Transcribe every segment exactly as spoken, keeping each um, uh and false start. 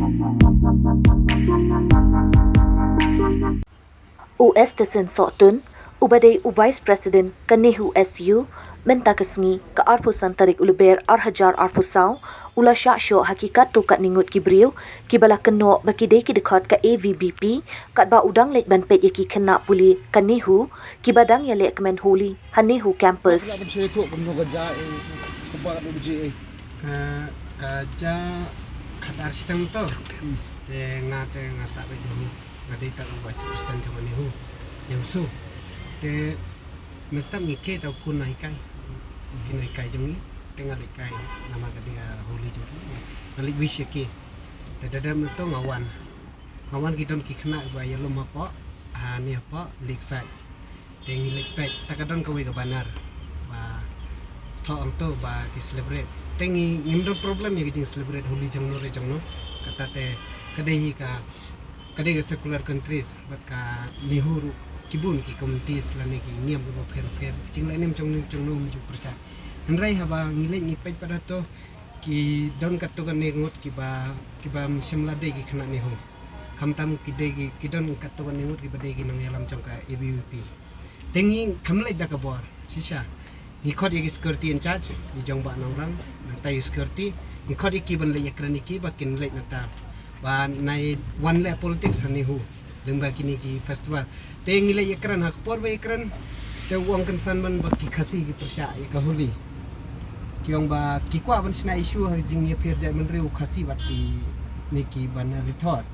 U Esterson Sohtun, uba dei u Vice President ka NEHUSU, mynta ka sngi ka arphew san tarik u Lber ar hajar arphew saw, u la shah shoh ha ki katto katne ngut ki briew, kiba la kynnoh ba ki dei ki dkhot ka A V B P, katba u dang leit ban peit ïa ki khynnah pule ka NEHU, kiba dang ïaleh kmen Holi ha NEHU campus. Ka, ka ja khatar shiteng to. Te nga te nga sah beit NEHU. Nga dei ta u vice president jong NEHU. NEHUSU. Te mynstep ngi kiew ta u khun nonghikai. Ki nonghikai jong ngi. Te nga leit kai namar ka dei ka Holi jong ki. Nga leit wish ïa ki. Te da dep mynta nga wan. Nga wan ki don ki khynnah ba ïalum hapoh. Hangne hapoh Lakeside. Te ngi leit peit, ta ka don kawei ka banner ba thoh hangto ba ki celebrate. Te ngi ngim don problem ïa ki jing celebrate Holi jong no re jong no. Kata te ka dei hi ka, ka dei ka secular countries bad ka NEHU ruh ki bun ki communities lane ki niam kiba pher pher. Ki jingleh niam jong no jong no jong pyrshah. Hynrei haba ngi leit ngi peit pat hato ki don katto katne ngut kiba, kiba shym la dei ki khynnah NEHU. Khamtam ki dei ki, ki don katto katne ngut kiba dei ki nongïalam jong ka A V B P. Te ngi kham leit da ka bor shisha. Ngi khot ïa ki security in charge, i jong ba nongrang, nangta ïa security. Ngi khot ïa ki ban leit ïakren ïa ki ba kin leit nangta. Ba nai wan leh politics ha NEHU. Lyngba kine ki festival. Te ngi leit ïakren ha ka por ba ïakren. Te u ong kynsan ban ba ki Khasi ki pyrshah ïa ka Holi. Ki ong ba ki kwah ban shna issue ha jingïapher jaitbynriew Khasi bad kine ki ban rithor.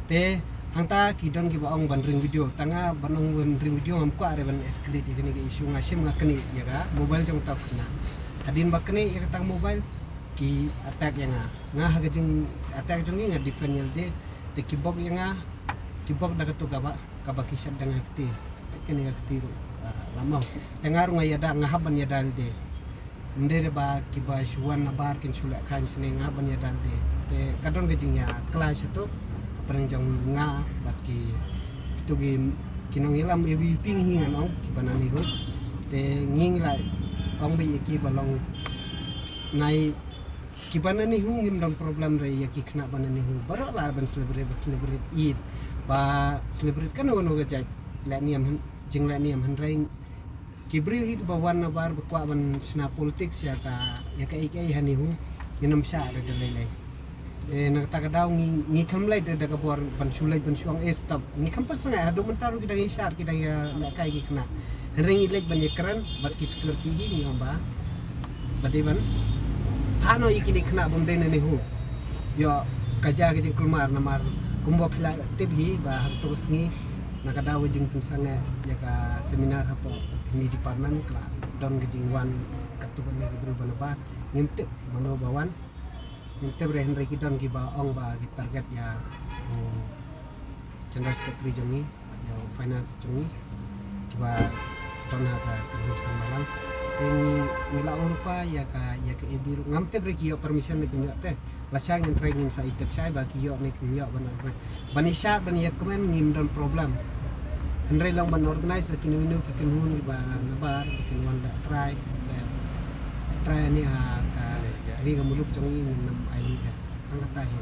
Te hangta ki don kiba ong ban ring video, tang nga ban ong ban ring video ngam kwah re ban escalate ïa kane ka issue, nga shim nga knieh ïa ka mobile jong uta u khynnah. Hadien ba knieh ïa kata ka mobile ki attack ïa nga. Nga ha ka jing attack jong ngi nga defend ïalade, te ki bok ïa nga, ki bok da katu kaba, kaba ki shad da nga kti. Kane ka kti ruh, ah, la mawt. Te nga ruh nga ïada, nga hap ban ïada lade. Ym dei re ba kiba shu wan nabar kin shu leh khain shane, nga ban ïada lade. Te ka don ka jingïakhlaiñ shato hapdeng jong nga bad ki, kitu ki, ki nongïalam A V P hi ngan ong, kiba na NEHU. Te ngi ngi la ong ba ïa kiba long nai, kiba na NEHU ngim don problem re ïa ki khynnah ba na NEHU. Baroh lah ban celebrate, ba celebrate Eid, ba celebrate kano kano ka jait leh niam, hyn-, jingleh niam, hynrei ki briew hi kiba wan nabar ba kwah ban shna politics ïa ka, ïa kaei kaei ha NEHU, ngin ym shah re da lei lei. Eh, na kata ka daw ngi, ngi kham leit da, da ka bor ban shu leit ban shu ong, eh, stop. Ngi kham pat sngewbha, haduh mynta ruh ki dang ïashad, ki dang ïalehkai ki khynnah. Hynrei ngi leit ban ïakren bad ki security hi, ngi ong ba, ba dei ban phah noh ïa kine ki khynnah bym dei na NEHU. Ïoh ka jia ka jingkulmar namar kumba phi la tip hi ba ha kato ka sngi na ka daw ka jingpynsangeh ïa ka seminar hapoh kine department ka la don ka jingwan katto katne ki briew ba nabar. Ngim tip mano ba wan. Ngim tip re, hynrei ki don kiba ong ba ki target ïa u General Secretary jong ngi, ïa u Finance jong ngi, kiba don ha ka kynhun Sangmalang. Te ngi, ngi la ong lypa ïa ka, ïa ka A B ruh. Ngam tip re ki ïoh permission ne kim ïoh te. Lashai ngin try ngin sa ïathuh shai ba ki ïoh ne kim ïoh ban organize. Ban ïashad, ban ïakmen ngim don problem. Hynrei long ban organize da kino kino ki kynhun kiba nabar, ba kin wan da try, da try ne ha ka ri ka muluk jong ngi ngin ym ai lad ïa. Tang kata hi.